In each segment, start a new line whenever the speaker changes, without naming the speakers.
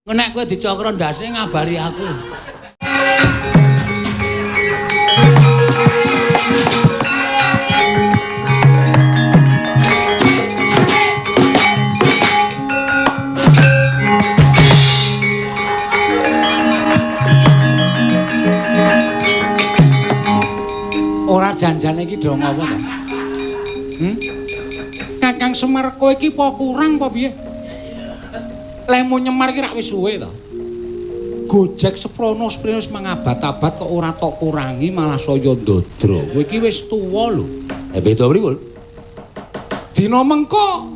Nek kowe dicokro ndase ngabari aku. Ora janjane iki do ngopo to? Kakang Semar kowe iki apa kurang apa piye? Lemu nyemar iki rak wis suwe to. Gojek seprono seprene wis mangabad-abad kok ora tok kurangi malah saya ndodro. Kowe iki wis tuwa lho. Beda pripun? Dina mengko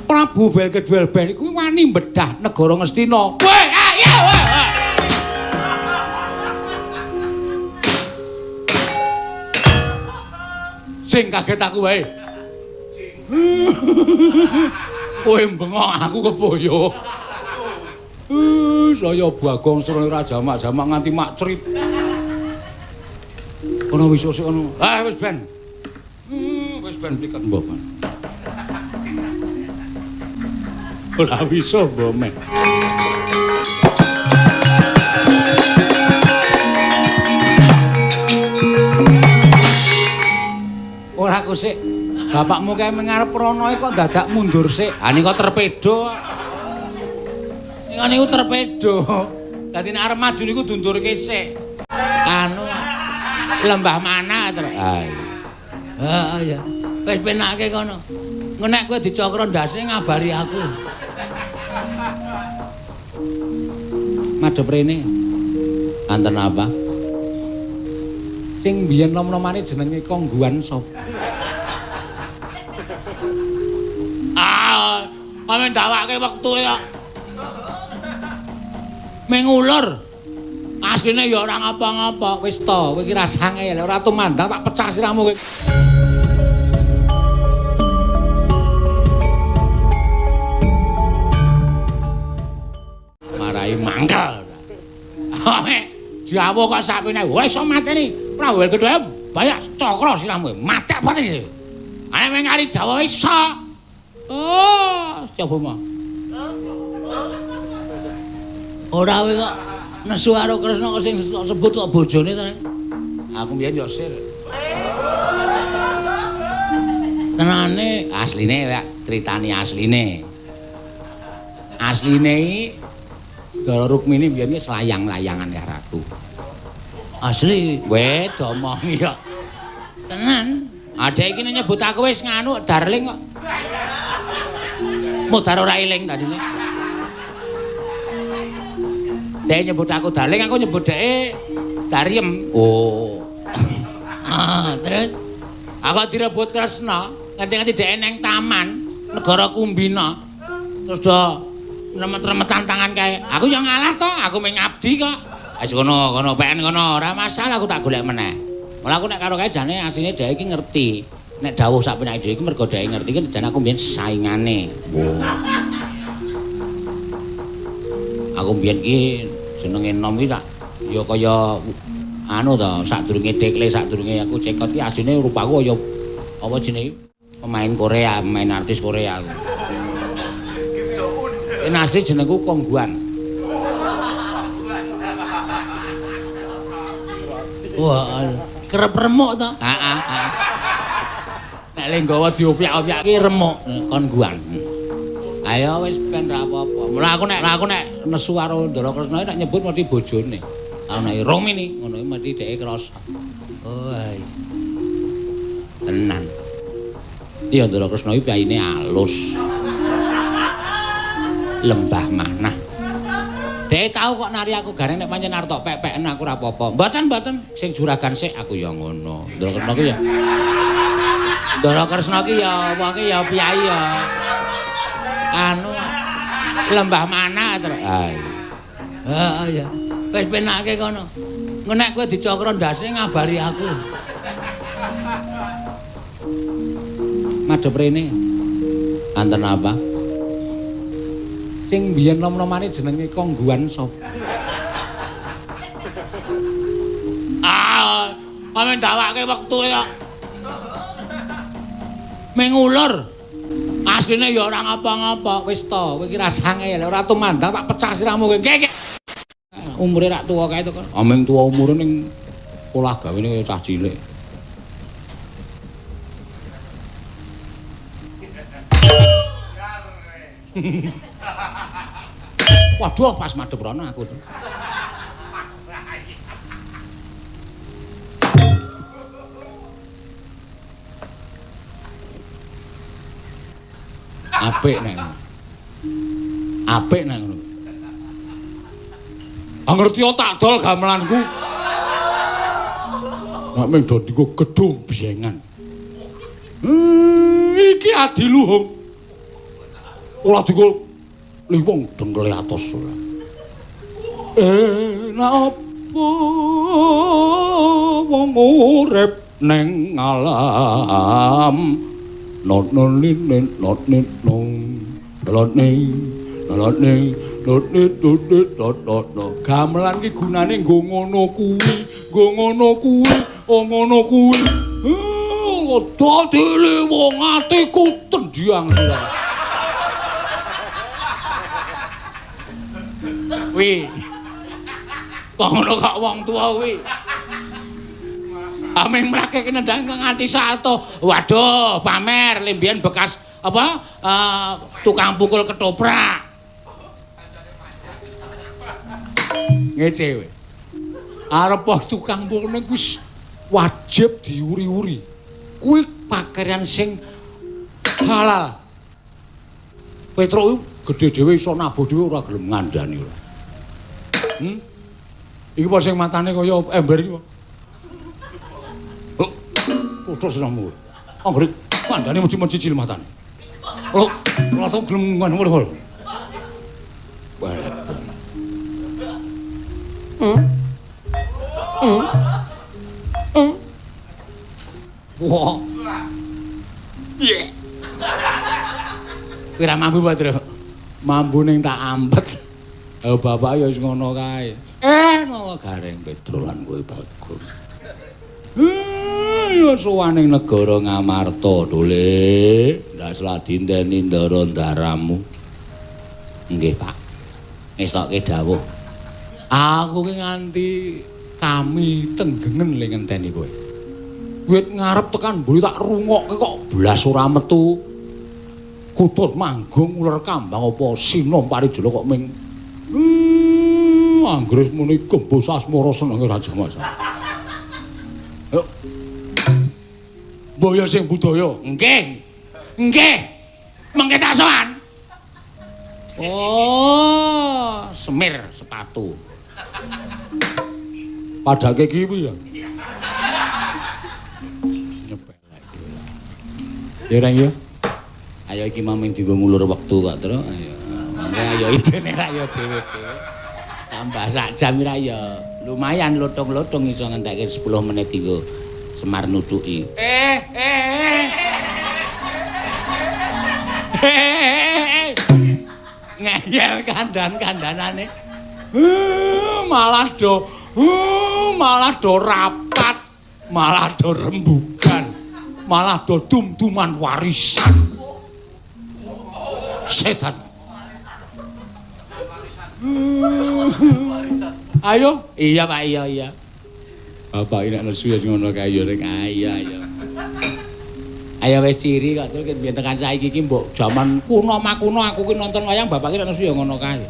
Prabu Belkedwelbeh iku wani mbedah negara Ngastina. Weh, ayo weh. Sing kaget aku wae. Kowe bengok aku kepoyo. Saya Bagong Srana ora jamak-jamak nganti mak crit. Kono wis sik kono. Ah wis ben. Wis ben pliket mbok. Ora wis mbok men. Ora aku sik. Bapakmu kae mengarep rono kok dadak mundur sik. Ha nika torpedo. Nika niku torpedo. Dadi nek arep maju niku dundurke sik. Anu lembah mana terus. Ha iya. Heeh ya. Wis penake kono. Nek kowe dicokro ndase ngabari aku. Madhep rene. Anten apa? Sing biyen nom-nomane jenenge Kongguan sapa? Ah, amen dawake wektu ya. Mengulur. Asline ya ora ngapa-ngapa, wis to, kowe iki rasane ora tumandang tak pecah sirahmu kowe. Marai mangkel. Jawa kok sapine wis iso mateni. Prabu Welkedhe banyak cakra sirahmu, matek pati. Ane meng ari Jawa iso. Oh, coba mah. Ora kowe kok nesu karo Kresna kok sing sebut kok bojone to. Aku mbiyen yo sir. Tenane asline ya critane asline. Asline iki Ndara Rukmini mbiyen iki selayang-layangan karo aku. Asli, weh diomongi kok. Tenan. Adek iki nyebut aku wis nganu darling kok. Mudar ora eling tadine. Dek nyebut aku darling, aku nyebut dhek Dariem. Oh. Ah, terus aku direbut Kresna, nganti-nganti dhek neng taman negara Kumbina. Terus do remet-remetan tangan kae. Aku yo ngalah to, aku mung ngabdi kok. Wis kono, kono peken kono, ora masalah aku tak golek meneh. Malah aku nek karo kae jane asline dhek iki ngerti. Nek dawuh sak penake dhewe iki mergo dhek ngerti iki jane aku mbiyen saingane. Oh. Aku mbiyen iki jenenge nom iki tak ya kaya anu to, sadurunge dekle sadurunge aku cekot iki asline rupaku kaya apa jenenge pemain Korea, pemain artis Korea aku.
Kim Jong Un.
Yen asli jenengku Kongguan. Wah, kerep remuk to. Heeh, heeh. Nek le nggawa diopyak-opyak ki remuk Kongguan. Ayo wis ben ra apa-apa. Mula aku nek nesu karo Ndara Kresna nek nyebut mesti bojone. Aku nek Rukmini ngono iki mesti dheke krasa. Oh iya. Tenan. Iya Ndara Kresna iki piyayine alus. Lembah manah. Dheke tau kok nari aku gareng nek pancen arep tok pek-peken aku ora apa-apa. Mboten-mboten sing juragan sik aku ya ngono. Ndara Kresna ki ya. Ndara Kresna ki ya wong ki ya piyayi ya. Anu lembah mana terus. Ha iya. Heeh ya. Wis penake kono. Nek kowe dicokro ndase ngabari aku. Madhep rene. Anten apa? Sing biyen nom-nomane jenenge Kongguan sapa? Ah, amen dawake wektu ya. Mengulur. Asli Asline ya ora ngapa-ngapa, wis to, kowe iki rasane ya ora tumandang tak pecah sirahmu kowe. Nggih, nggih. Umure rak tuwa kae to kok. Aming tuwa umure ning olah gawene kaya cah cilik. Waduh, pas madhep rono aku. Apik nek ngono. Apik nek ngono. Ah ngerti tak dol gamelanku. Nek ming do dienggo gedung biyengan. Iki adiluhung. Ora dienggo liwung dengkele atos ora. Napa wong urip neng alam not non lin not nit nong not ning not ning not nit not nit not not no. Gamelan ki gunane nggo ngono kuwi, nggo ngono kuwi, oh ngono kuwi. Dadi liwung atiku tendhang sira. Wi. Kok ngono kok wong tuwa kuwi. Aming mrake nendang nganti salto. Waduh, pamer limbian bekas apa? Tukang pukul ketoprak. Ngece kowe. Arep tukang pukul ning wis wajib diuri-uri. Kuwi pakaian sing halal. Petruk gedhe dhewe iso nabuh dhewe ora gelem ngandani ora. Iki apa sing matane kaya ember iki? Oh, putus siramu. Anggere ngandani mesti mencicil matane. Lho, ora tau gelem ngono. Balek. Wah. Kira mambu Pak Tru. Mambu ning tak ampet. Bapak ya wis ngono kae. Nala Gareng Petro lan kowe Bagong. Ya sowan ning negara Ngamarta, Dole. Ndak sladinteni ndara ndaramu. Nggih, Pak. Ngestokke dawuh. Aku ki nganti kami tenggengen le ngenteni kowe. Wit ngarep tekan mburi tak rungokke kok blas ora metu. Kutut manggung uler kambang apa sinom parijala kok ming anggere muni gembos asmara senenge Raja Masa. Ayo. Mbaya sing budaya. Nggih. Nggih. Mengke tak sowan. Oh, semir sepatu. Padake kiwi ya. Nyepelek. Ya Reng ya. Ayo iki maming dienggo ngulur wektu kok, Tru. Ayo. Mangke ayo idene ra ya dhewe-dhewe. Tambah sak jam ra ya lumayan lothong-lothong iso ngentekke 10 menit dienggo Semar nutuki. Ngeyel kandan-kandanane. Malah do rapat, malah do rembugan, malah do dum-duman warisan. Setan. Ayo, iya Pak, iya iya. Bapak ini nek nesu ya ngono kae ya rek. Ayo ayo. Ayo wis ciri kok terus biyen tekan saiki iki mbok jaman kuno makuno aku ki nonton wayang bapak ki nek nesu ya ngono kae.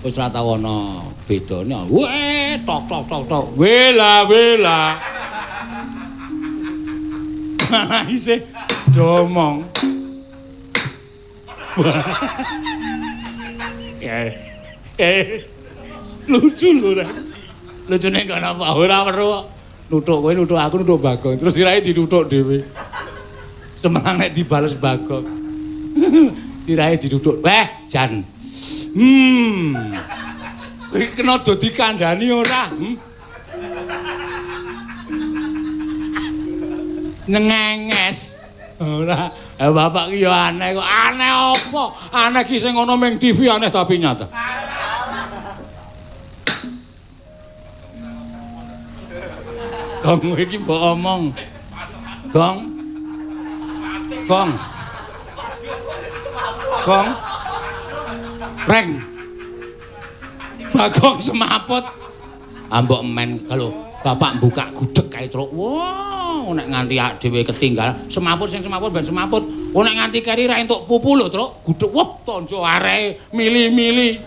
Wis ora tau ana bedane. Weh, tok tok tok tok. Wela wela. Malah isih domong. Lucu lho rek. Lucune kok napa ora weruh kok. Nuthuk kowe nuthuk aku nuthuk Bagong. Terus sirahe dituthuk dhewe. Semenang nek dibales Bagong. Sirahe dituthuk. Weh, jan. Kowe kena do dikandhani ora? Nyengenges. Ora. Bapak ki ya aneh kok. Aneh apa? Aneh ki sing ana ning TV aneh tapi nyata. Gong kowe iki mbok omong. Gong. Gong. Gong. Reng. Bagong semaput. Ambok men kalau bapak buka gudeg kae truk. Wah, nek nganti awake dhewe ketinggalan semaput sing semaput ben semaput. Oh nek nganti keri ra entuk pupu lho, Truk. Gudeg wah tonjo areke mili-mili.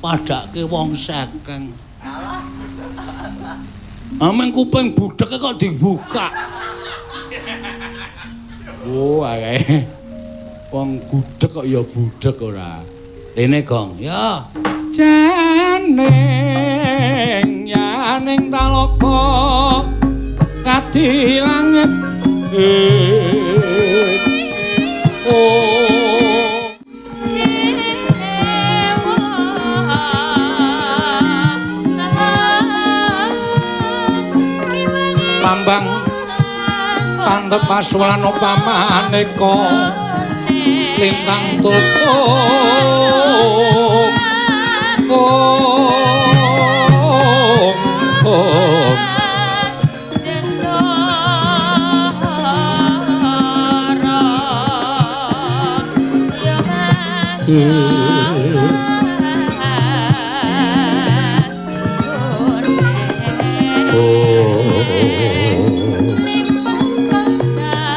Padake wong sekeng. Ameng kuping budheke kok dibuka. Oh, ae. Wong gudeg kok ya budheg ora. Rene Gong, ya. Janing yaning talaga kadi langit. Oh. Pambang pantep pasulan upamaneka lintang tutung om om
jendara ya Mas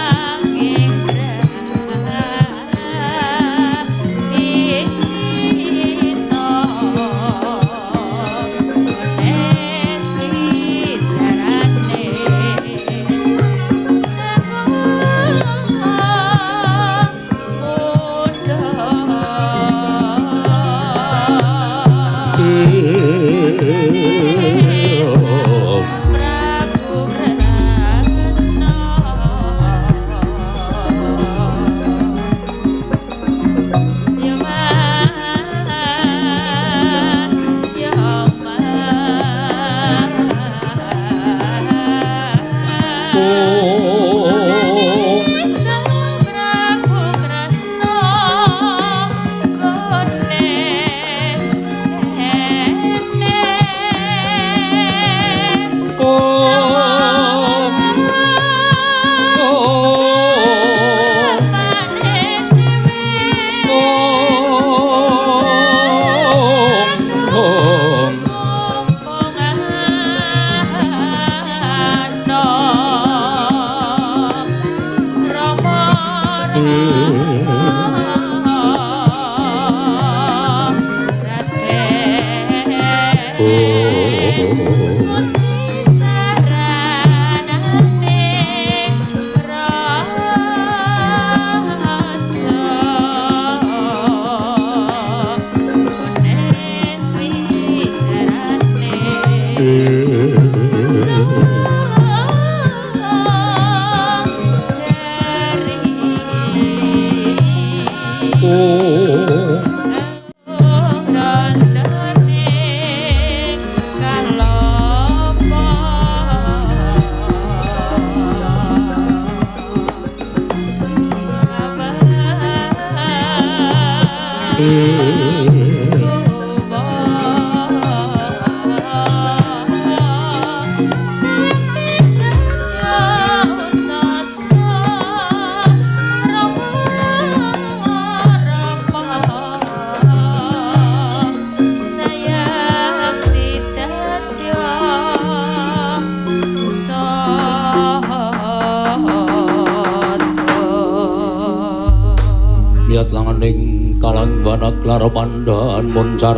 Karo pandhan muncar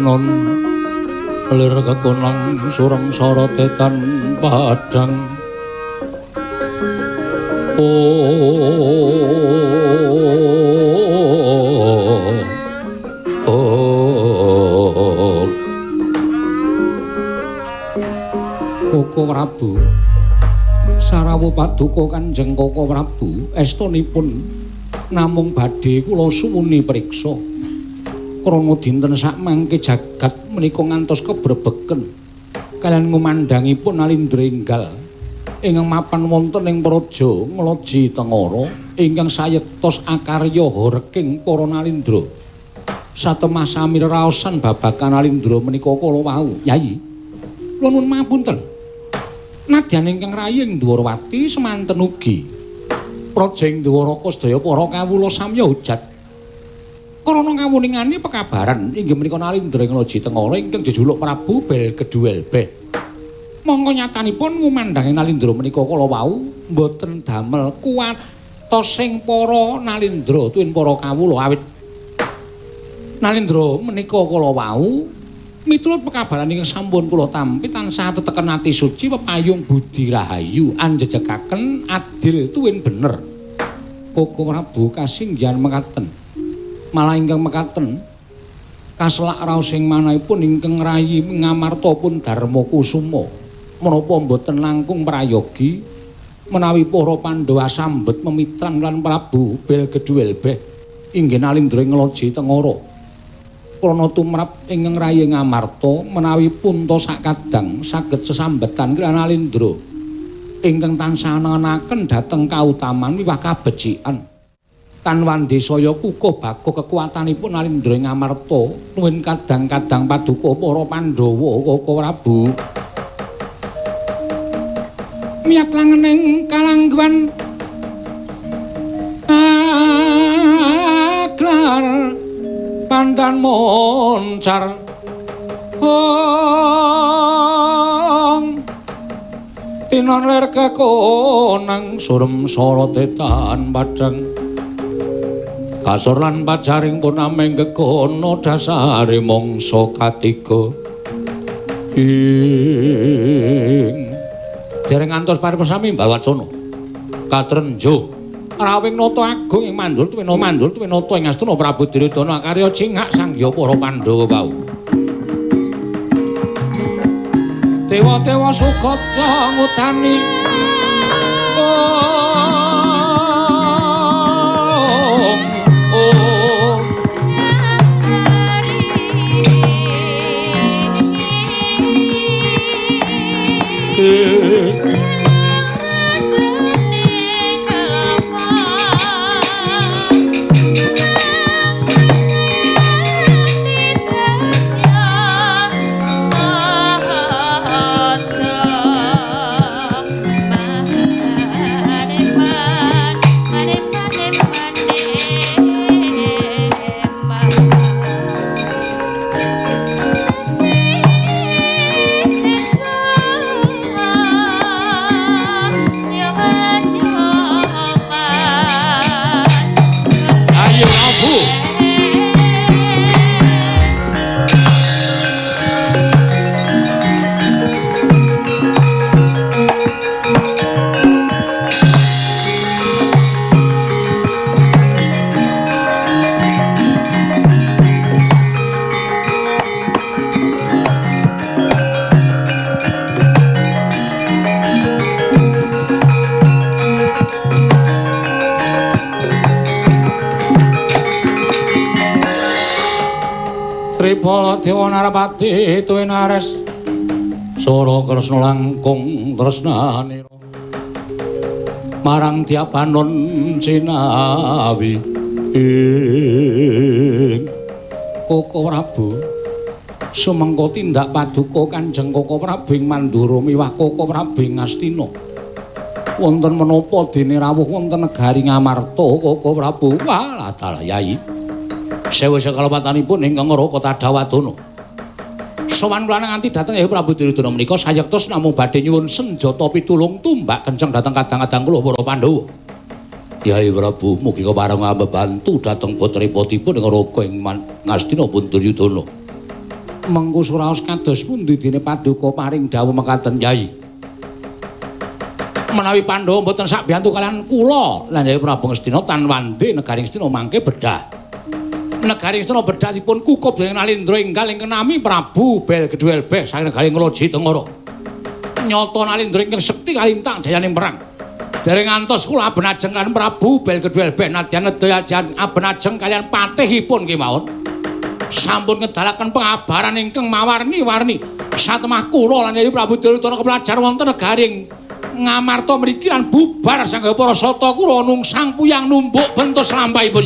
non lir kekonang sureng sorote tan padang oh Koko Prabu Sarawu paduka Kanjeng Koko Prabu estunipun namung badhe kula suwuni priksa krana dinten sakmangke jagat menika ngantos kebrebeken kaliyan ngumandhangipun Nalindra enggal ingkang mapan wonten ing praja Nglaji Tengara ingkang sayektos akarya horeking para Nalindra. Satemah sami reraosan babagan Nalindra menika kala wau, Yayi. Kula nuwun pangapunten. Nadyan ingkang rayi ing Dwarawati semanten ugi praja ing Dwaraka sedaya para kawula samya hujat. Karana kawuningane pekabaran inggih menika Nalindra ing Loji Tengara ingkang jejuluk Prabu Bel Keduwelbeh. Mongko nyatanipun ngumandhang Nalindra menika kala wau mboten damel kuwatos ing para Nalindra tuwin para kawula awit Nalindra menika kala wau miturut pekabaran ingkang sampun kula tampi tansah teteken ati suci pepayung budi rahayu anjejekaken adil tuwin bener. Koko Prabu kasinggihan mekaten. Malah ingkang mekaten kaselak raos ing manahipun ingkang rayi Ngamarta pun Darma Kusuma. Menapa mboten langkung prayogi menawi para Pandhawa sambet memitran lan Prabu Bel Gedhuwelbeh inggih Nalindra ing Loji Tengara. Krana tumrap ingkang rayi Ngamarta menawi punta sakadang saged sesambetan kaliyan Nalindra ingkang tansah nengenaken dhateng kautaman miwah kabecikan. Tan wandesaya kukuh bakuh kekuatanipun Nalindra ing Ngamarta nuwun kadang-kadang paduka para Pandhawa Koko Prabu. Miyat langening kalangguan aglar pandan moncar ong tinon lir kekonang surem sorote tan padhang kasur lan pajaring pun ameng kekono dasare mangsa katiga ing dereng ngantos paripesami Mbawacana katrenjo rawing nata agung ing mandul tuwin mandul tuwin nata ing Astina Prabu Duryudana akarya cingak sangya para Pandhawa wau. Dewa-dewa sukata ngudani om om Tripala Dewa Narapati tuwin Ares Sora Kresna langkung tresnanira marang Diapanon cinawi ing Koko Prabu sumengko tindak paduka Kanjeng Koko Prabu ing Mandura miwah Koko Prabu ing Astina wonten menapa dene rawuh wonten negari Ngamarta Koko Prabu. Walah dalah Yai sewu sekalepatanipun ingkang Raka Tadawadana. Sowan kula nganti dhateng Hyang Prabu Duryudana menika sayektos namung badhe nyuwun senjata pitulung tumbak kenceng dhateng kadang-kadang kula para Pandhawa. Yai Prabu mugi kepareng ambebantu dhateng putripotipun ing Raka ing Ngastina pun Duryudana. Mengko suraos kados pundi dene paduka paring dawuh mekaten Yai. Menawi Pandhawa mboten sakbiyantu kalian kula lan Hyang Prabu Ngastina tan wande negari Ngastina mangke bedah. Negari Astina bedah dipun kukup dening Nalindra enggal ingkang nami Prabu Bel Gedhuwelbeh saking negari Ngloji Tengara. Nyata Nalindra ingkang sekti kalintang jayaning perang. Dereng ngantos kula abenajeng kaliyan Prabu Bel Gedhuwelbeh nadyan nedya abenajeng kaliyan patihipun kemawon. Sampun ngedalaken pengabaran ingkang mawarni-warni. Satemah kula lan Hyang Prabu Duryudana kepelajar wonten negari Ngamarta mriki lan bubar sangga para sata kura nungsang puyang numbuk bentus lampahipun.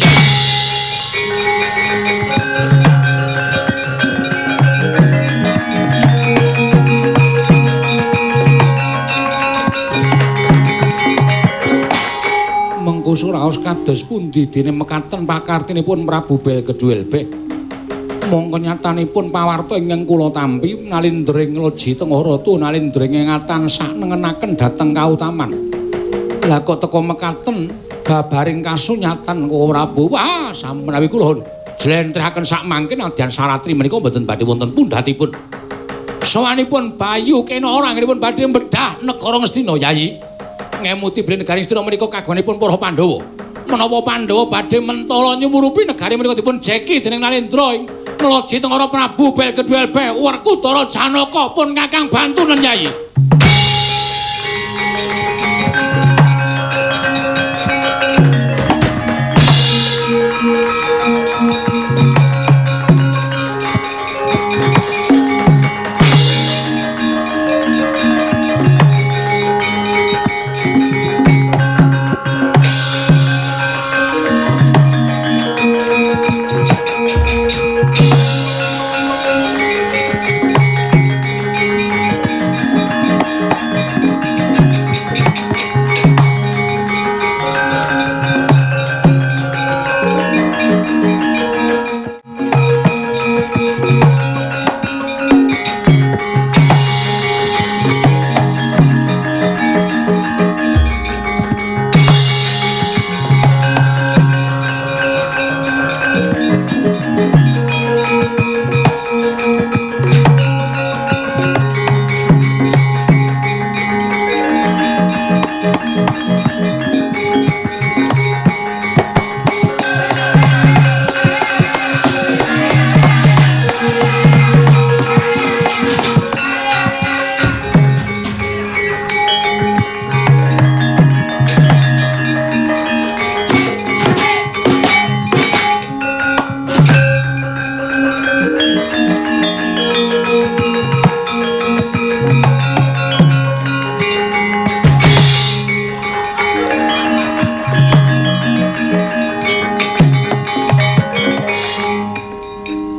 mangku suraos kados pundi dene mekaten pakartinipun Prabu Belgeduelbeh. Mongko nyatanipun pawarta ingkang kula tampi nalindring Loji Tengah Ratu nalindring tansah nengenaken dhateng kautaman. Lah kok teka mekaten babaring kasunyatan Koko Prabu. Wah, samenawi kula jlentrehaken sak mangke nadyan saratri menika mboten badhe wonten pundhatipun. Sowanipun Bayu Kena anggenipun badhe mbedhah negara Ngastina, Yayi. Ngemuti bilih negari Ngastina menika kagunganipun para Pandhawa. Menawa Pandhawa badhe mentala nyumurupi negari menika dipun jeki dening Nalendra ing Loji Tengara Prabu Belgeduelbeh Werkudara Janaka pun kakang bantunen, Yayi.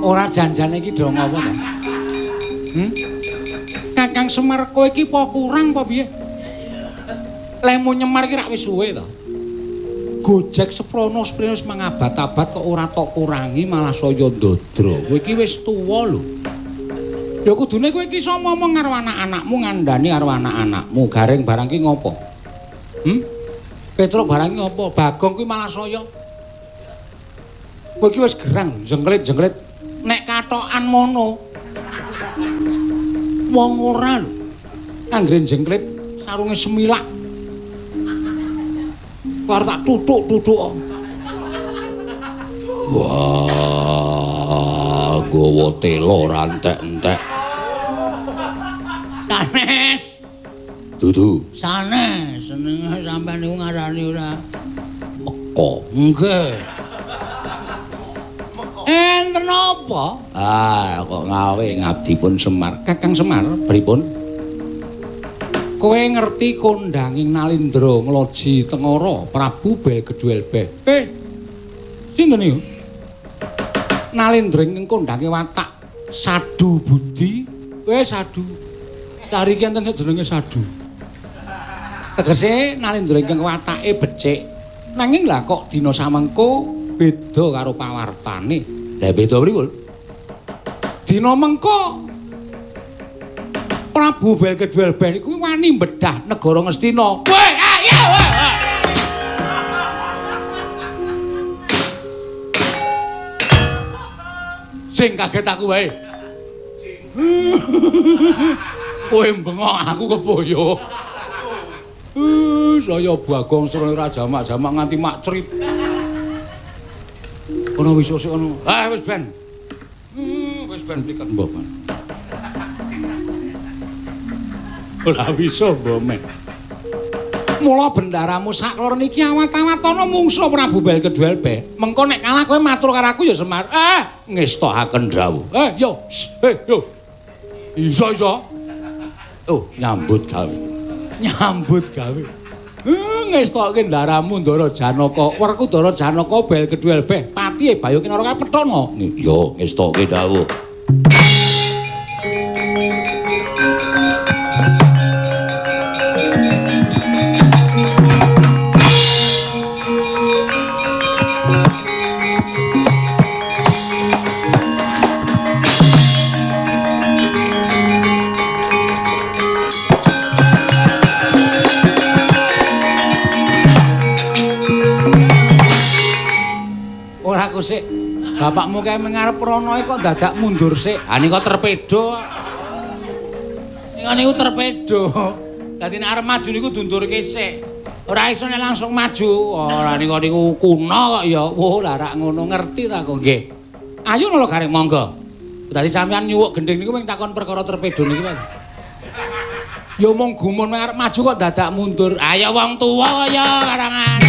Ora janjane iki do ngopo to? Kakang Semar kowe iki apa kurang apa piye? Lehmu nyemar iki rak wis suwe to. Gojek seprono seprene wis mangabad-abad kok ora tok kurangi malah saya ndodro. Kowe iki wis tuwa lho. Ya kudune kowe iki iso ngomong karo anak-anakmu, ngandani karo anak-anakmu. Gareng barang ki ngopo? Petruk barang ki ngopo? Bagong kuwi malah saya. Kowe iki wis gerang, jengklit-jengklit. Nek katokan mono wong ora lho. Anggere jengklit sarunge semilak. War tak tutuk-tutuk. Wah, gawa tela ora entek-entek. Sanes. Dudu. Sanes, senenge sampean niku ngarani ora meko. Nggih. Enten apa? Ah, kok ngawe ngabdipun Semar. Kakang Semar, pripun? Kowe ngerti kondanging Nalindra Ngloji Tengara Prabu Belgeduelbeh. Sinten niku? Nalindra ingkang kondange watak Sadu Budi. Kowe Sadu. Cari iki enten jenenge Sadu. Tegese Nalindra ingkang watake becik. Nanging lah kok dina samengko beda karo pawartane. Lah beda pripun? Dina mengko Prabu Belgeduelbeh iku wani mbedah negara Ngastina. Weh, ayo weh. Sing kaget aku wae. Kowe bengok aku kepoyo. Saya Bagong Srana ora jamak-jamak nganti mak crip. Kono wis sik kono. Ah wis ben. Wis ben pliket mbok. Ora wis mbok. Mula bendaramu saklor niki awat-awat ana mungsuh Prabu Belgeduelbeh. Mengko nek kalah kowe matur karo aku ya Semar. Ah, ngestohaken dawuh. Yo. Yo. Iso iso. Oh, nyambut gawe. Nyambut gawe. Ngestokke ndaramu Ndara Janaka, Werkudara Janaka Belgeduelbeh, patihe Bayu Kinara kae pethono. Yo, ngestokke dawuh. Bapakmu kae mengarep rono kok dadak mundur sik. Ha nika torpedo. Sing niku torpedo. Dadi nek arep maju niku dundurke sik. Ora iso nek langsung maju. Ora nika niku kuno kok ya. Wah, lah rak ngono ngerti ta kok nggih. Ayo Nala Gareng monggo. Dadi sampean nyuwuk gendhing niku mung takon perkara torpedo niki Pak. Ya mung gumun arep maju kok dadak mundur. Ayo wong tuwa kaya karangan.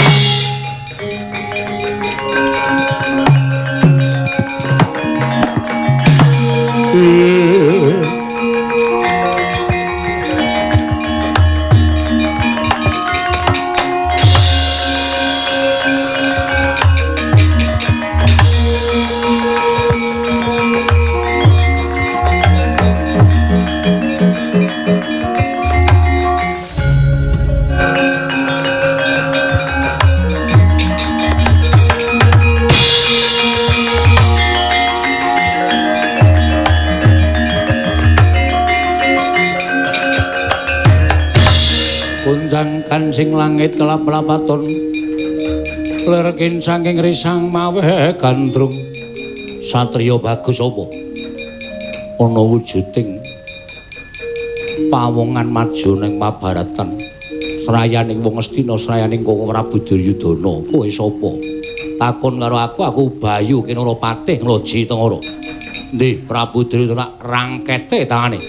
Kancing langit kelap-lapaton lerkin saking risang maweh gandrung satriya bagus apa ana wujuding pawongan maju ning mabaratan srayaning wong Astina srayaning Koko Prabu Duryudana. Kowe sapa takon karo aku? Aku Bayu Kinara Patih Ngloji Tengara. Ndi Prabu Duryudana rangkete tangane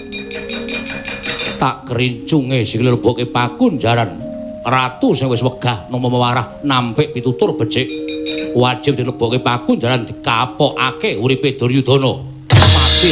tak kerincunge sikile leboke pakunjaran ratu sing wis wegah nampa mewarah nampik pitutur becik wajib dilebokke pakunjaran dikapokake uripe Duryudana mati.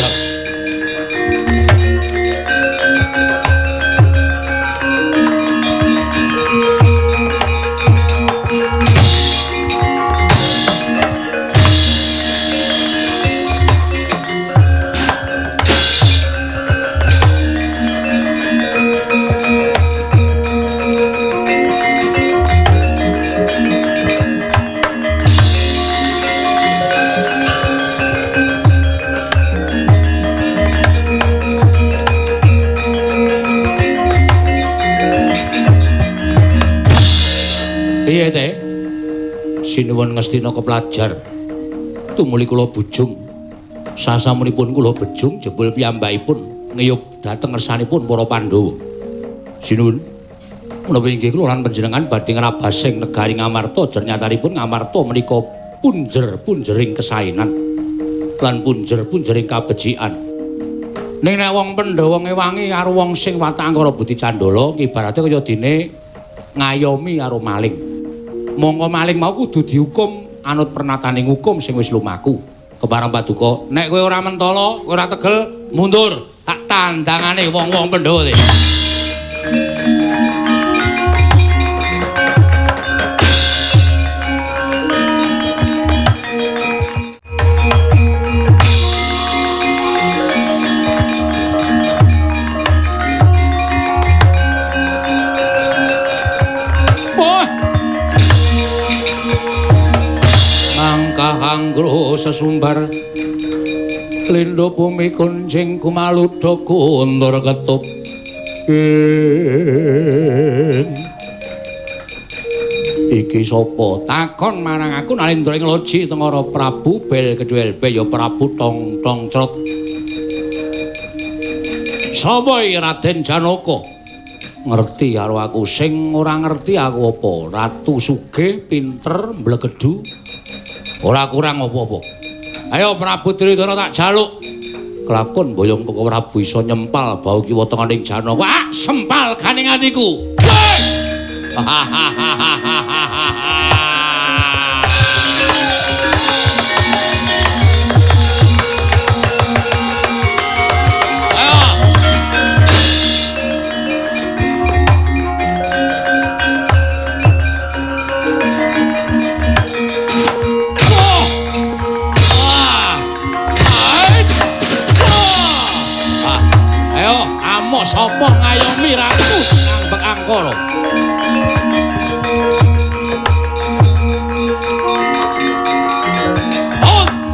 Piye teh? Sinuwun Ngastina keplajar. Tumuli kula bujung. Sasampunipun kula bejung jebul piyambakipun ngiyup dhateng ngersanipun para Pandhawa. Sinuwun, menapa inggih kula lan panjenengan badhe ngrabasing negari Ngamarta, jernyatanipun Ngamarta menika punjer-punjering kesaenan lan punjer-punjering kabecikan. Ning nek wong Pandhawa ngewangi karo wong sing watak angkara budi candala, ibarate kaya dene ngayomi karo maling. Mongko maling mau kudu dihukum anut pernataning hukum sing wis lumaku. Kepareng paduka, nek kowe ora mentala, kowe ora tegel, mundur. Tak tandangane wong-wong Pandhawa. Anggro sesumbar lindo bumi kuncing kumaludha kundur ketup iki sapa takon marang aku Nalindra ing Loji Tengara Prabu Bel Kedhuelbe ya Prabu Tong Tong Crot. Sapa iki Raden Janaka? Ngerti karo aku sing ora ngerti aku apa? Ratu sugih pinter mblegedhu ora kurang apa-apa. Ayo Prabu Duryudana tak jaluk. Kelakon boyong Koko Prabu iso nyempal bau kiwa tengening Janaka. Wah, sempal ganing atiku. Sapa ngayomi ratu ngambek angkara? Awas.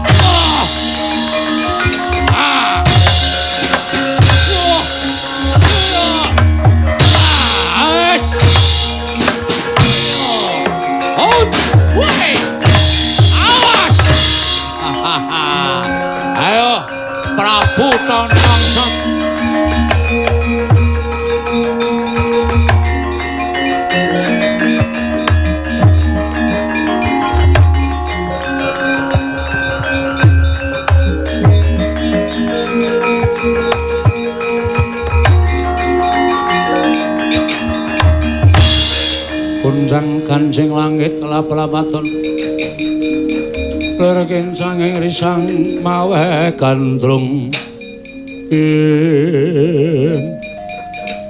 Gonjang ganjing langit kelap-lapaton. Lir kincanging risang mawe gandrung.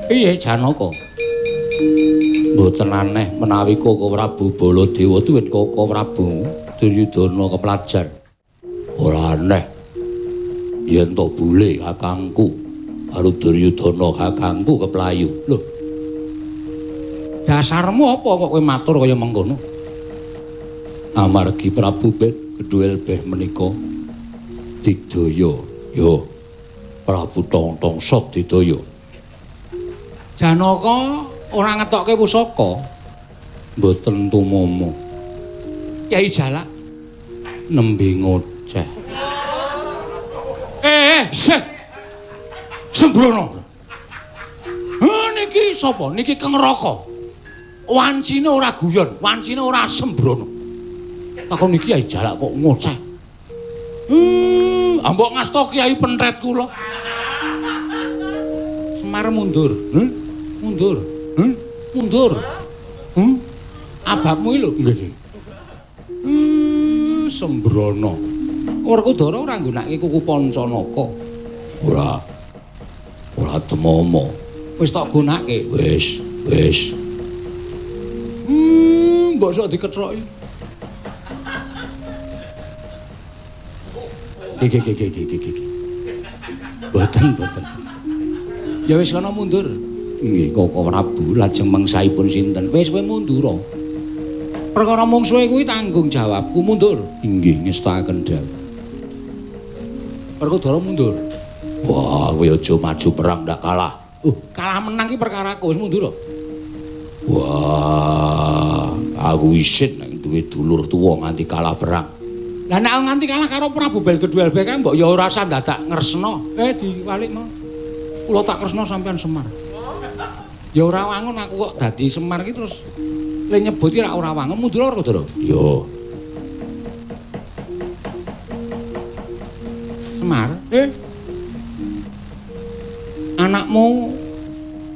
Piye Janaka? Mboten aneh menawi Koko Prabu Baladewa tuwin Koko Prabu Duryudana keplajar. Ora aneh. Yen to bule kakangku karo Duryudana kakangku keplayu. Lho. Dasarmu apa kok kowe matur kaya mengkono? Amargi Prabu Gedhuel Beh menika digdaya. Yo. Prabu Tongtong Sot didaya. Janaka ora ngetokke pusaka. Mboten tumomo. Kyai Jalak nembe ngoceh. Seh. Sembrono. Niki sapa? Niki Keng Raka. Wancine ora guyon, wancine ora sembrono. Takon niki Kyai Jalak kok ngoceh. Ambok ngasta Kyai pentret kula. Semar mundur. Mundur. Mundur. Ababmu iki lho. Nggih. Sembrono. Werkudara ora nggunakake kuku Pancanaka. Ora. Ora temomo. Wis tok gunake. Wis, wis. Mbok sok diketroki. Iki. Mboten, mboten. Ya wis kana mundur. Nggih, Koko Prabu lajeng mangsaipun sinten? Wis kowe mundura. Perkara mungsuhe kuwi tanggung jawabku mundur. Inggih, ngestakaken dawuh. Werkudara mundur. Wah, kowe aja maju perang ndak kalah. Kalah menang ki perkaraku, wis mundur. Wah, aku isin nek duwe dulur tuwa nganti kalah perang. Lah nek nganti kalah karo Prabu Belgedhuel kae mbok ya ora usah dadak ngresna. Diwalik mau. Kula tak kresna sampean Semar. Ya ora wangun aku kok dadi Semar ki terus le nyebut ki ora wangun mundur Werkudara. Yo. Semar, Anakmu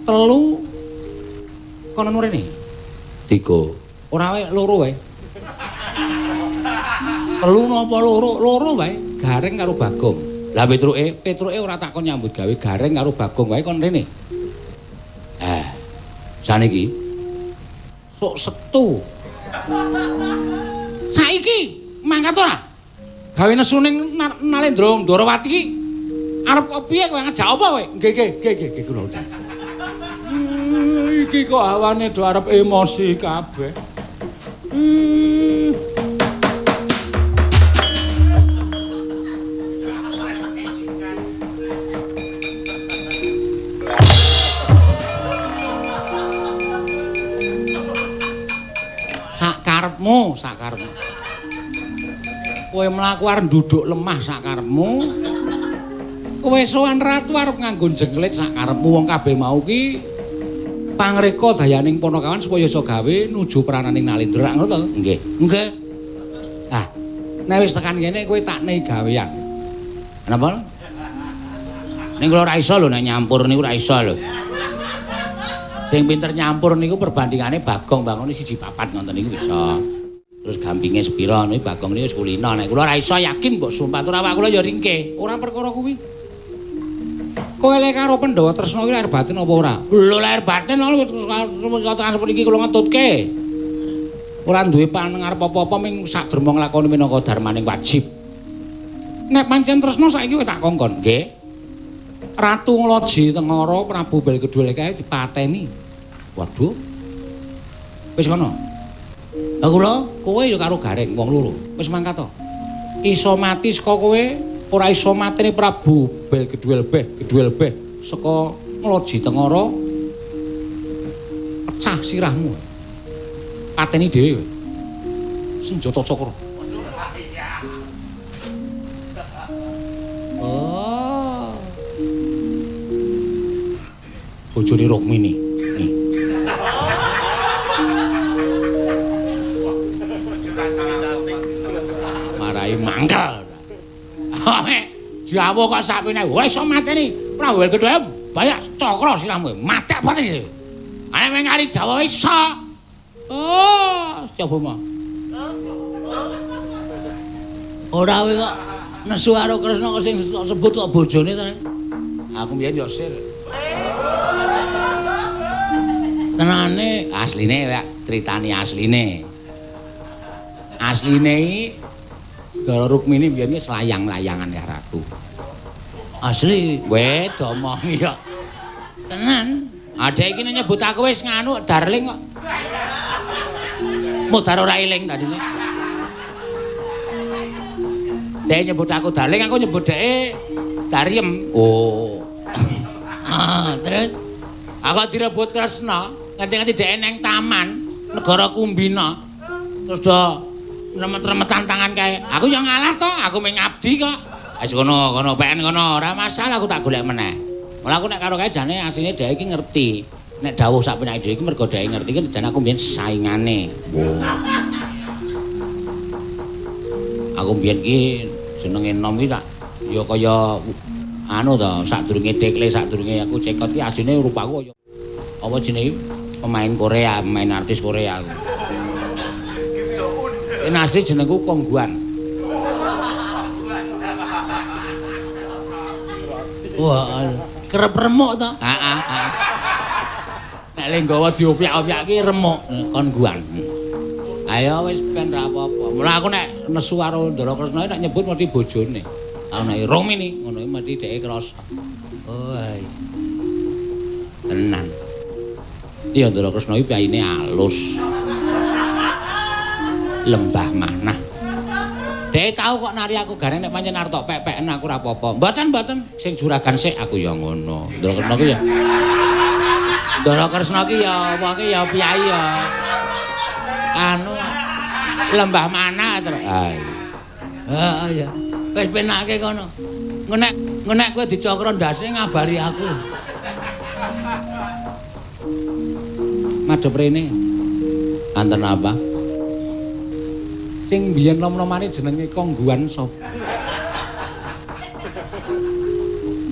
telu kono rene? 3. Ora wae loro wae. Telu napa loro? Loro wae, Gareng karo Bagong. Lah Petruke, Petruke ora takon nyambut gawe, Gareng karo Bagong wae kon rene. Saniki sok setu. Saiki mangkat ora? Gawe nesu ning Nalendra Ndorowati iki arep kok piye kowe ngejak apa kowe? Nggih, nggih, nggih kula. Iki kok hawane do arep emosi kabeh. Sakarepmu, sakarepmu. Kowe mlaku arep nduduk lemah sakarepmu. Kowe sowan ratu arep nganggo jengklet sakarepmu wong kabeh mau ki pangreka dayaning Panakawan supaya iso gawe nuju prananing Nalendra ngono to? Nggih. Nggih. Ah, nek wis tekan kene kowe tak nei gawean. Napa? Ning kula ora iso lho nek nyampur niku ora iso lho. Sing pinter nyampur niku perbandingane Bagong bangone 1-4 ngoten niku iso. Terus gampinge sepira niku Bagong niku wis kulino. Nek kula ora iso yakin mbok sumpah tur awak kula ya ringkeh. Ora perkara kuwi. Kowe lek karo Pandhawa Tresna kuwi lahir batin apa ora? Lho lahir batin lho tekan sepriki kula ngetutke. Ora duwe pangarep apa-apa ming sak derma nglakoni minangka dharmaning wajib. Nek pancen tresna saiki kowe tak kongkon, nggih. Ratu Ngloji Tengara Prabu Belgedhuel kae dipateni. Waduh. Wis kono. Lah kula kowe ya karo Gareng wong loro. Wis mangkat to. Iso mati saka kowe, ora iso mateni Prabu Belgedhuel Beh, Gedhuel Beh saka Ngloji Tengara. Pecah sirahmu. Pateni dhewe. Senjata cakra. Oh. Bojone Rukmini. Nih. Marai mangkel. Jawa kok sakmene ora iso mateni Prabu Belgedhuel banyak cakra sirahmu. Matek pateni. Ane meng kari Jawa iso. Oh, Setyabama. Ora kowe kok nesu karo Kresna kok sing sebut kok bojone ta. Aku mbiyen yo sir. Tenane asline critane asline. Asline iki Ndara Rukmini mbiyen iki selayang-layangan ya ratu. Asli, weh domongi kok. Tenan. Adek iki nyebut aku wis nganu darling kok. Mudar ora eling tadine. Dek nyebut aku darling, aku nyebut dheke Dariem. Oh. Ah, terus aku direbut Kresna, nganti-nganti dheke neng taman negara Kumbina. Terus do remet-remetan tangan kae. Aku yo ngalah to, aku mung ngabdi kok. Wis kono, kono peken kono, ora masalah aku tak golek meneh. Malah aku nek karo kae jane asline dheke iki ngerti. Nek dawuh sak penake dhewe iki mergo dheke ngerti iki jane aku mbiyen saingane. Oh. Aku mbiyen iki jenenge enom iki tak ya kaya anu to, sadurunge dekle, sadurunge aku cekot iki asline rupaku kaya apa jenenge pemain Korea, pemain artis Korea aku.
Kim Jong Un.
Ini asli jenengku Kongguan. Wah, kerep remuk to? Heeh, heeh. Nek le nggawa diopyak-opyak ki remuk Kongguan. Ayo wis ben ra apa-apa. Mula aku nek nesu karo Ndara Kresna nek nyebut mesti bojone. Aku nek Rukmini ngono iki mesti dheke krasa. Oh, iya. Tenan. Iya Ndara Kresna iki piyayine alus. Lembah manah. Dheke tau kok nari aku gareng nek pancen arep tok pek-peken aku ora apa-apa. Mboten mboten sing juragan sik aku ya ngono. Ndara Kresna ki ya. Ndara Kresna ki ya apa ki ya piyayi ya. Anu lembah manah terus. Ha iya. Heeh ya. Wis penake kono. Ngenek ngenek kowe dicokro ndase ngabari aku. Madhep rene. Anten apa? Sing biyen nom-nomane jenenge Kongguan sapa?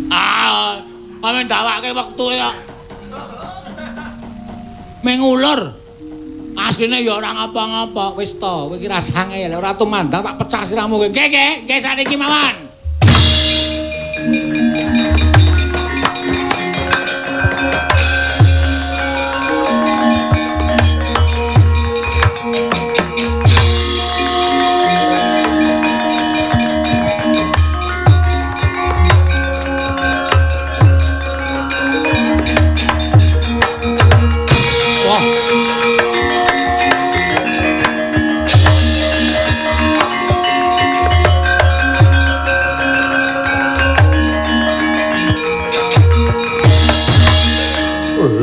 Ah, amen dawake wektu ya. Mengulur. Asline ya ora ngapa-ngapa, wis to, kowe iki rasah ngeyel, ora tumandang tak pecah sirahmu kowe. Nggih, nggih, nggih saniki mawon.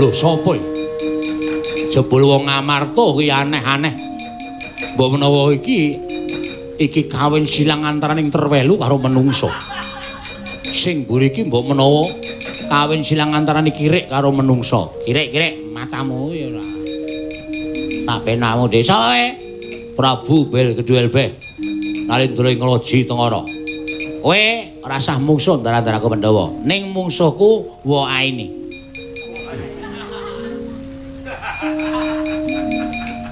Lho sapa iki? Jebul wong Amarta kuwi aneh-aneh. Mbok menawa iki iki kawin silang antaraning terwelu karo menungsa. Sing mburi iki mbok menawa kawin silang antarane kirik karo menungsa. Kirik-kirik matamu ya ora. Tak penamu desa kowe. Prabu Bel Kedhuel Beh. Nalindra ing Loji Tengara. Kowe ora sah mungsuh antara-antaraku Pandhawa. Ning mungsuhku wa aini.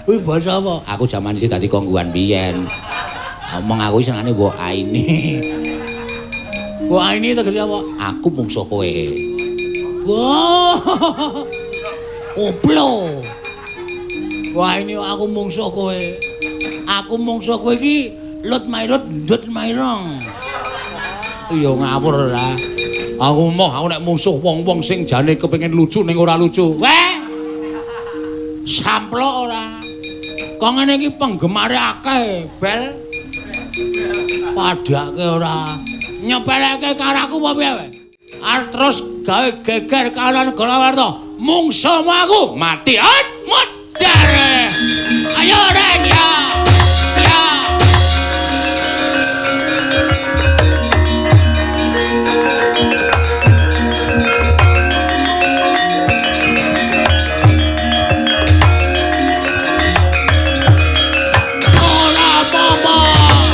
Kuwi basa apa? Aku jaman isih dadi Kongguan biyen. Omong aku senengane wa aini. Wa aini tegese apa? Aku mungsuh kowe. Wah. Koplo. Wah ini aku mungsuh kowe. Aku mungsuh kowe iki lut mairut ndut mairong. Iya ngawur ora. Aku moh aku nek mungsuh wong-wong sing jane kepengin lucu ning ora lucu. Weh. Samplok ora. Kok ngene iki penggemare akeh, Bel. Padake ora. Nyepeleke karo aku apa piye? Arep terus gawe geger karo negara Warta. Mungsuhmu aku mati. At modar. Ayo reng ya. Ya. Ora apa-apa,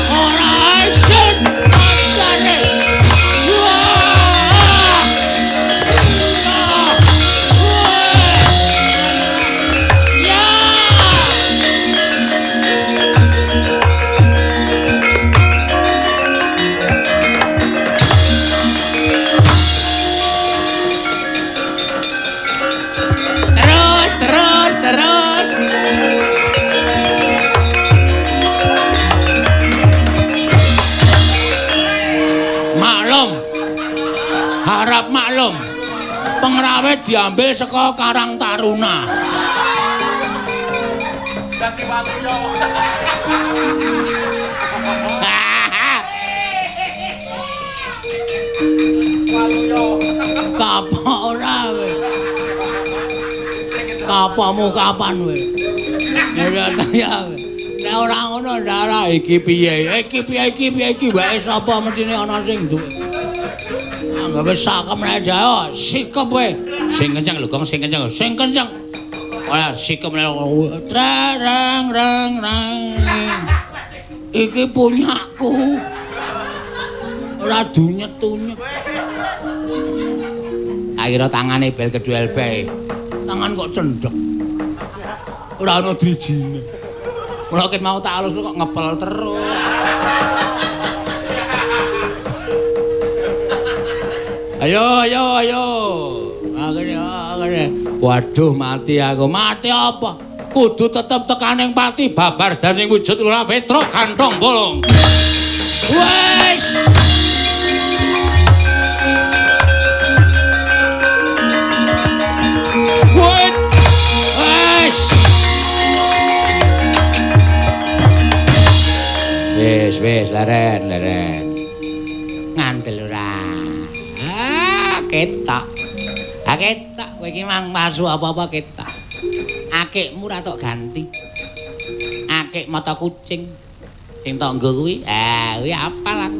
ora isin. Modare. Wah. Ya. diambil saka Karang Taruna.
Dadi waluyo. Waluyo.
Kapok ora kowe. Kapokmu kapan kowe? Ya ya. Nek ora ngono ora iki piye? Iki piye iki piye iki wae sapa mestine ana sing duwe. Anggape sakem nek jae, sikep kowe. Sing kenceng lho, Gong, sing kenceng. Sing kenceng. Ora sikep nek rang rang rang. Iki punyaku. Ora dunyet-tunyet. Akhire tangane bel kedhuel bae. Tangan kok cendhek. Ora ana drijine. Mula ket mau tak alus kok ngepel terus. Ayo ayo ayo. Akhire akhire. Waduh mati aku. Mati apa? Kudu tetep tekaning pati babar daning wujud Lurah Petruk kantong bolong. Wes. Wes. Wes wes leren leren. Ngandel ora. Ah ketok. Ah ketok kowe iki mang palsu apa-apa ketok. Akikmu ora tok ganti. Akik mata kucing. Sing tok nggo kuwi, ah kuwi apal aku.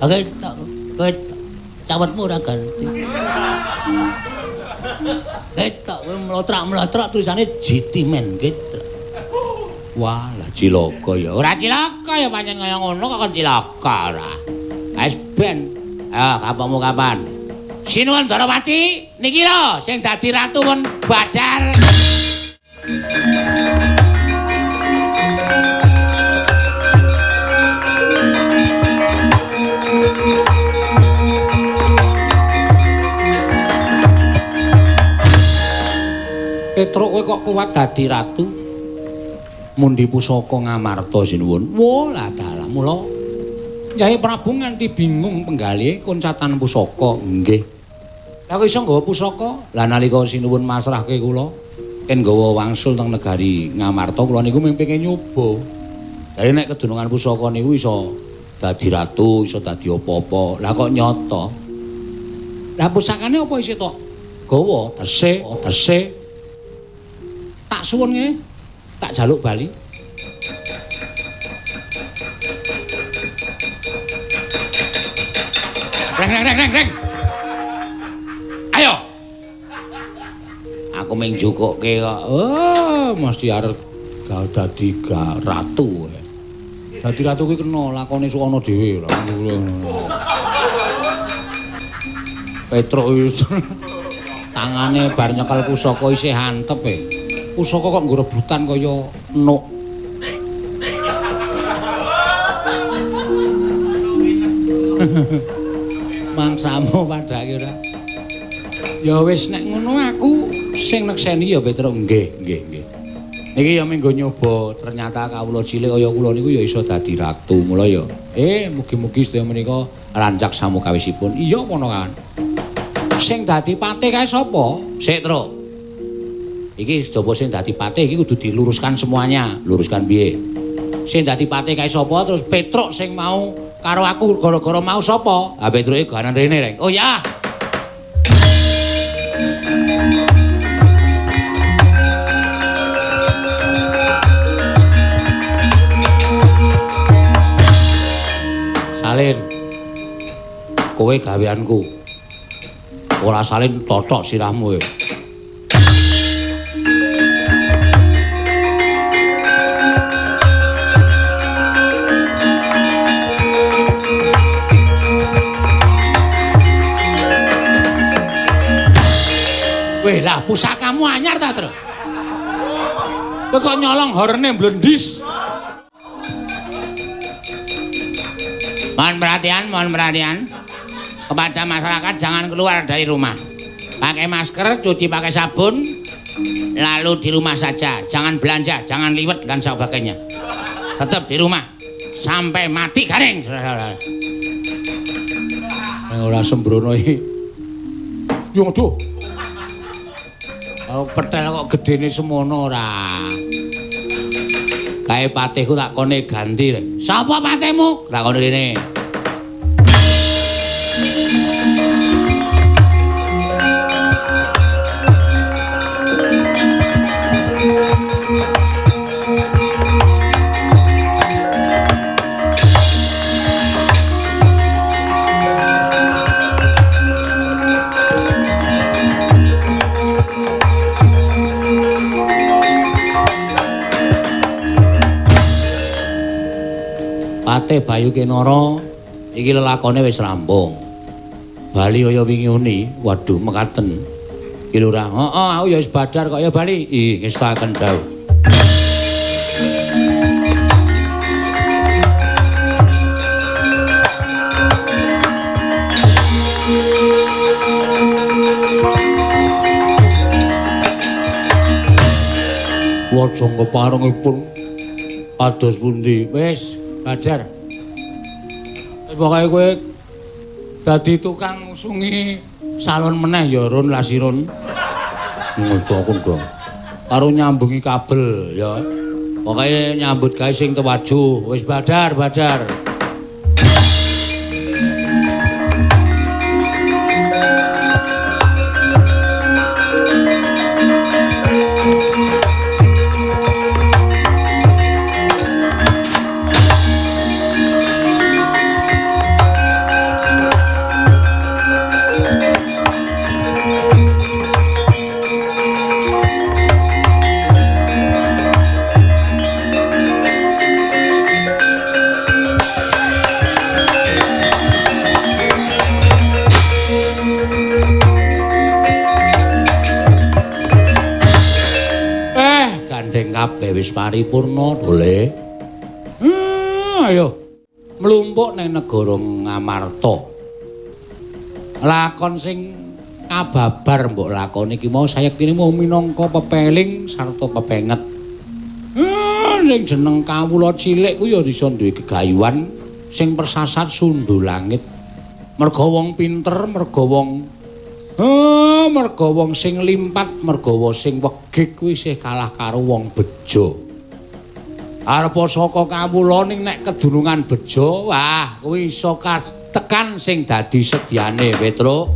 Ah ketok, ketok. Cawetmu ora ganti. Ketok kowe mlotrak-mlotrak tulisane Jitimen ketok. Wah, lah cilaka ya. Ora cilaka ya pancen kaya ngono kok kon cilaka ora. Wis ben. Ayo kapokmu kapan? Sinuwun Darawati niki lho sing dadi ratu pun Badar. Petruk kowe kok kuat dadi ratu? Mundi pusaka Ngamarta sinuwun. Wah, lah dalah mula Kyai Prabu nganti bingung penggalihe koncatan pusaka. Nggih. Lah kok iso nggawa pusaka? Lah nalika sinuwun masrahke kula ken nggawa wangsul teng negari Ngamarta kula niku mung pengen nyoba. Jare nek kedunungan pusaka niku iso dadi ratu, iso dadi apa-apa. Lah kok nyata. Lah pusakane apa isih tok gawa? Tesih, tesih. Tak suwun ngene, tak jaluk bali. Reng reng reng reng reng. Ayo. Aku mung jukukke kok. Oh, mesti arep dadi ratu. Dadi ratu kuwi kena lakone sukana dhewe. Petruk tangane bar nyekel pusaka isih antep e. Pusaka kok nggo rebutan kaya nuk. Mangsamu padake ora. Ya wis nek ngono aku sing nekseni ya Petruk. Nggih, nggih, nggih. Niki ya menggo nyoba, ternyata kawula cilik kaya kula niku ya iso dadi ratu. Mula ya mugi-mugi sedaya menika rancak samukawisipun. Iya ponakan. Sing dadi patih kae sapa? Sik, Truk. Iki coba sing dadi patih iki kudu diluruskan semuanya. Luruskan piye? Sing dadi patih kae sapa? Terus Petruk sing mau karo aku gara-gara mau sapa? Ha Petruke ganan rene, Reng. Oh ya. Salin. Kowe gaweanku. Ora salin totok sirahmu. Weh lah pusakamu anyar ta, Tru? Kowe kok nyolong horene blendis. Mohon perhatian, mohon perhatian. Kepada masyarakat jangan keluar dari rumah. Pakai masker, cuci pakai sabun, lalu di rumah saja. Jangan belanja, jangan liwet dan sebagainya. Tetap di rumah sampai mati garing. Ora sembrono iki. Yo aduh. Oh, petel kok gedene semono ora. Kae patihku tak kone ganti. Sapa patihmu? Tak kono rene. Patih Bayu Kinara iki lelakone wis rampung. Bali kaya wingi uni, waduh mekaten. Ki lurah, heeh aku ya wis badar kok ya bali. Ih, ngestaken dawuh. Lajeng keparengipun kados pundi? Wis badar. Wis pokoke kowe dadi tukang ngusungi salon meneh ya Run Lasirun. Ngono aku. Karo nyambungi kabel ya. Pokoke nyambut gawe sing tewajuh. Wis badar, badar. Kabeh wis paripurna dole. Ayo mlumpuk ning negara Ngamarta. Lakon sing kababar mbok lakoni iki mau sayektine mung minangka pepeling sarta pepenget. Sing jeneng kawula cilik ku ya iso duwe gegayuhan sing persasat sundhu langit. Merga wong pinter, merga wong merga wong sing limpat, merga sing wegik kuwi isih kalah karo wong bejo. Arepa saka kawula ning nek kedunungan bejo, wah kuwi iso katekan sing dadi sedyane, Petruk.